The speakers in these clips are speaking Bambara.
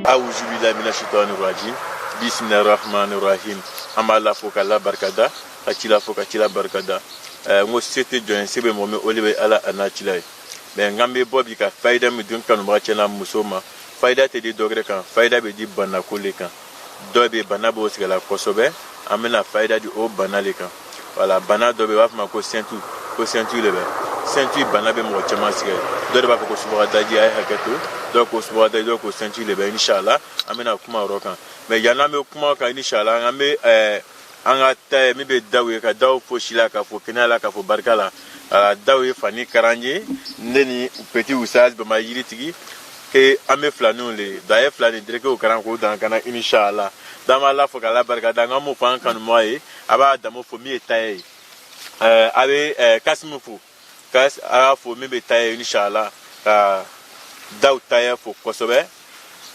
Awuzubilahi mina shitani rajim, bisimilahi rahmani rahim. An b'Ala fo k'Ala barikada, ka cila fo ka cila barikada. N ko se tɛ jɔn ye, se bɛ mɔgɔ min, o de bɛ Ala a n'a cila ye. Mais n k'an bɛ bɔ bi ka fayida min di n kanubaga cɛ n'a muso ma, fayida tɛ di dɔ wɛrɛ kan, fayida bɛ di banako le kan. Dɔ bɛ bana b'o sigila kosɛbɛ, an bɛna fayida di o bana le kan. Wala bana dɔ bɛ yen, u b'a fɔ ma ko sɛntu, ko sɛntu le bɛ sɛntu bana bɛ mɔgɔ caman sɛgɛn. Dɔ de b'a fɔ ko subagadaji, a ye hakɛ to, dɔw ko subagadaji, dɔw ko sɛntu le bɛ. Inshallah, an bɛna kuma yɔrɔ kan. Mais yanni an bɛ kuma kan, inshallah, an bɛ an ka ta min bɛ daw ye, ka daw fo si la, ka fo kɛnɛya la, ka fo barika la. Daw ye fani karan ye, ne ni petit Oustaz Bama yiritigi ke an bɛ filaniw le ye. A ye filani derekew karan k'o dan ka na. Inshallah, d'an b'a la fo k'Ala barika da. An ka mun fɔ an kanumɔgɔ ye, a b'a damu fo min ye ta ye, a bɛ Kasimu fo, a y'a fo min bɛ ta ye. Inshallah, ka daw ta ye fo kosɛbɛ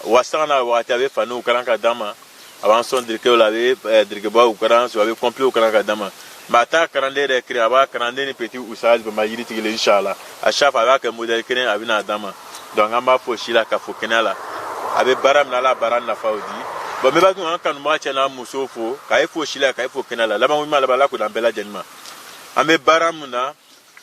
wa sanga n'a wagati, a bɛ faniw karan ka d'an ma, a b'an sɔn derekew la, a bɛ derekebaw karan, a bɛ kɔnpilew karan ka d'an ma. Mais a t'a karanden yɛrɛ kelen, a b'a karanden ni petit Oustaz Bama yiritigi le. Inshallah, a chaque fois a b'a kɛ modèle kelen, a bɛna d'an ma. Donc an b'a fo si la ka fo kɛnɛya la. A bɛ baara min na, Ala baara nafaw di. Bon, n bɛ b'a an kanubaga cɛ n'a muso fo, k'a ye fo si la, k'a ye fo kɛnɛya la. Laban ɲuman laban, Ala k'o d'an bɛɛ lajɛlen ma. An bɛ baara min na,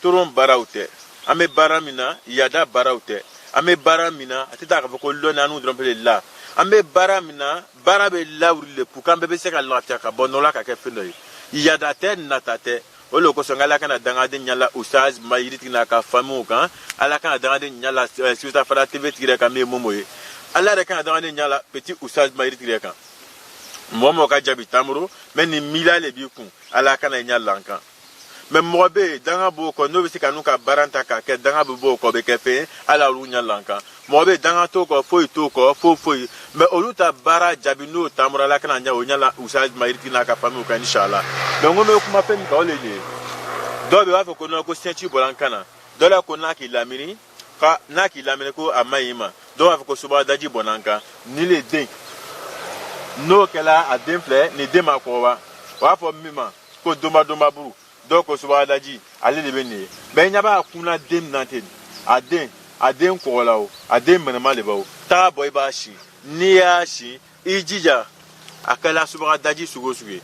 toron baaraw tɛ. An bɛ baara min na, yaada baaraw tɛ. An bɛ baara min na, a tɛ taa k'a fɔ ko lɔnni an n'u dɔrɔn de la. An bɛ baara min na, baara bɛ lawuli le pour k'an bɛɛ bɛ se ka lafiya ka bɔ nɔ la ka kɛ fɛn dɔ ye. Yaada tɛ, nata tɛ. O de kosɔn Ala kana dangaden ɲala Oustaz Bama yiritigi n'a ka famiw kan. Ala kana dangaden ɲala Sibita Fara TV tigi yɛrɛ kan, min ye Momo ye. Ala yɛrɛ kana dangaden ɲala petit Oustaz Bama yiritigi yɛrɛ kan. Mɔgɔ mɔgɔ ka jaabi t'an bolo, mais nin miiriya le b'i kun, Ala kana ɲɛ lan kan. Mais mɔgɔ bɛ yen, danga b'o kɔ, n'o bɛ se ka n'u ka baara ta k'a kɛ, danga bɛ bɔ o kɔ, o bɛ kɛ fɛn ye, Ala olu ɲɛ lan kan. Mɔgɔ bɛ yen, danga t'o kɔ, foyi t'o kɔ, foyi foyi, mais olu ta baara jaabi n'o taamara, Ala kana ɲɛ o ɲɛ la Oustaz Bama yiritigi n'a ka famiw kan. Inshallah. Donc n ko n bɛ kuma fɛn min kan, o de ye nin ye. Dɔw bɛ yen, u b'a fɔ ko non, ko sɛnti bɔra n kan na. Dɔw la ko n'a k'i lamini, ka n'a k'i lamini, ko a man ɲi i ma. Dɔw b'a fɔ ko subagadaji bɔnna n kan. Nin le den n'o kɛla, a den filɛ nin, den ma kɔgɔba, o b'a fɔ min ma ko donba donba buru, dɔw ko subagadaji, ale de bɛ nin ye. Mais i ɲɛ b'a kunna den min na ten, a den kɔgɔla o, a den mɛnɛma de b'o taga bɔ, i b'a si. N'i y'a si, i jija a kɛla subagadaji sugu o sugu ye,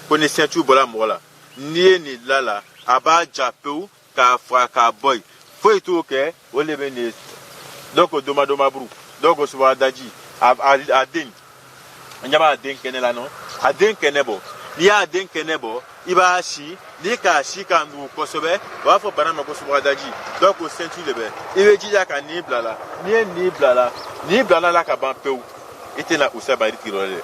ko ni sɛntu bɔra mɔgɔ la, n'i ye nin la la, a b'a ja pewu k'a faga k'a bɔ yen, foyi t'o kɛ. O de bɛ nin ye. Dɔw ko donba donba buru, dɔw ko subagadaji. A den, n ɲɛ b'a den kɛnɛ la nɔ, a den kɛnɛ bɔ. N'i y'a den kɛnɛ bɔ, i b'a si. N'i k'a si k'a nugu kosɛbɛ, o b'a fɔ bana ma ko subagadaji, dɔw ko sɛntu de bɛ. I bɛ jija ka nin bila la. N'i ye nin bila la, nin bila la ka ban pewu, i tɛna Oustaz Bama yiritigi yɔrɔ dɛ.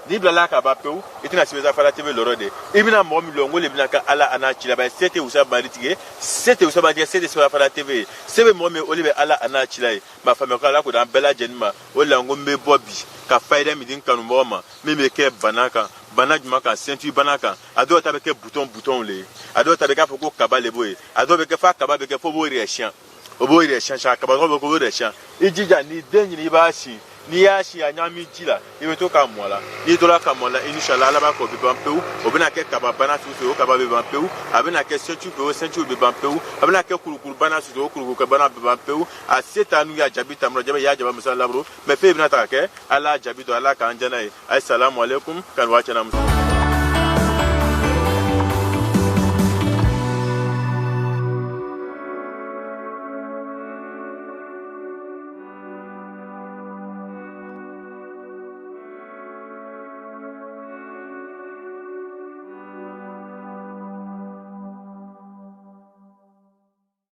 N'i bilala ka ban pewu, i tɛna Sibisa Fara TV lɔrɔ de. I bɛna mɔgɔ min lɔ, n ko le bɛna kɛ Ala a n'a cila ye. Se tɛ Oustaz Bama yiritigi ye, se tɛ Oustaz Bama, se tɛ Sibisa Fara TV ye. Se bɛ mɔgɔ min, o de bɛ Ala a n'a cila ye. Ma faamuya ko Ala k'o d'an bɛɛ lajɛlen ma. O de la n ko n bɛ bɔ bi ka fayida min di n kanubagaw ma, min bɛ kɛ bana kan. Bana jumɛn kan? Sɛntu bana kan. A dɔw ta bɛ kɛ butɔn butɔnw le ye, a dɔw ta bɛ k'a fɔ ko kaba le b'o ye, a dɔw bɛ kɛ f'a kaba bɛ kɛ fo b'o yɛrɛ siɲɛ, o b'o yɛrɛ siɲɛ siɲɛ, kaba bɛ k'o yɛrɛ siɲɛ. I jija n'i den ɲini, i b'a sin. N'i y'a sin, a ɲagami ji la, i bɛ to k'a mɔ la. N'i tora ka mɔ la, inshallah, Ala b'a kɛ o bɛ ban pewu. O bɛna kɛ kaba bana sugu o kaba bɛ ban pewu. A bɛna kɛ sɛntu fɛ o, sɛntu bɛ ban pewu. A bɛna kɛ kurukuru bana sugu o, kurukuru bana bɛ ban pewu. A se t'a n'u y'a jaabi ta jaabi y'a jaba musa laburu, mais fɛn bɛna ta ka kɛ, Ala y'a jaabi dɔn. Ala k'an jana ye. Ayi, salamu aleykum, kanubaga cɛ n'a muso.